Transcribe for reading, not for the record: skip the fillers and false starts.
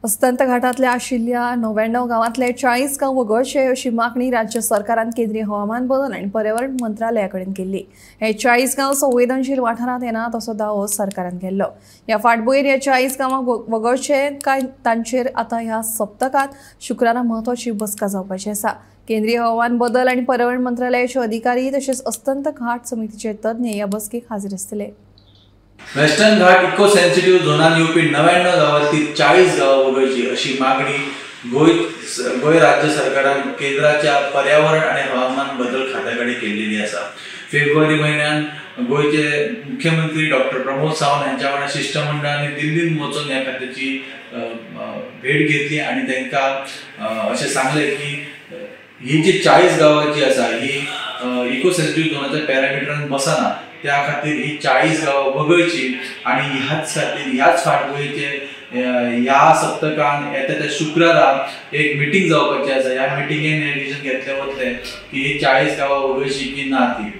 अस्तंत घाटांतल्या आशिल्ल्या 99 गांवांतले 40 गांव वगळचे अशी मागणी राज्य सरकारान केंद्रीय हवामान बदल आनी पर्यावरण मंत्रालया कडेन केल्ली. हे 40 गांव संवेदनशील वाठारांत येनात असो दावो सरकारान केल्लो. ह्या फाटभुंयेर ह्या 40 गांवांक वगळचे काय तांचेर आतां ह्या सप्तकांत शुक्रारा म्हत्वाची बसका जावपाची आसा. केंद्रीय हवामान बदल आनी पर्यावरण मंत्रालयाचे अधिकारी तशेंच अस्तंत घाट समितीचे तज्ञ ह्या बसकेक हाजीर आसतले. वेस्टर्न घाट इको सेन्सिटिव्ह झोनान येवपी 99 गांवांतली 40 गांवां वगळची अशी मागणी गोंय राज्य सरकारान केंद्राच्या पर्यावरण आनी हवामान बदल खात्या कडेन केल्लेली आसा. फेब्रुवारी म्हयन्यान गोंयचे मुख्यमंत्री डॉक्टर प्रमोद सावंत हांच्या वांगडा शिश्टमंडळांनी दिल्लीन वचून ह्या खात्याची भेट घेतली आनी तांकां अशें सांगलें की ही जी 40 गांवां जी आसा ही इको सेन्सिटिव्ह झोनाच्या पॅरामिटरान बसना, त्या खातीर ही 40 गांवां वगळची आनी ह्याच खातीर ह्याच फाटभुंयेचेर ह्या सप्तकान येता त्या शुक्रारा एक मिटींग जावपाची आसा. ह्या मिटिंगेन हें डिसिजन घेतलें वतलें की ही 40 गांवां वगळची की ना ती.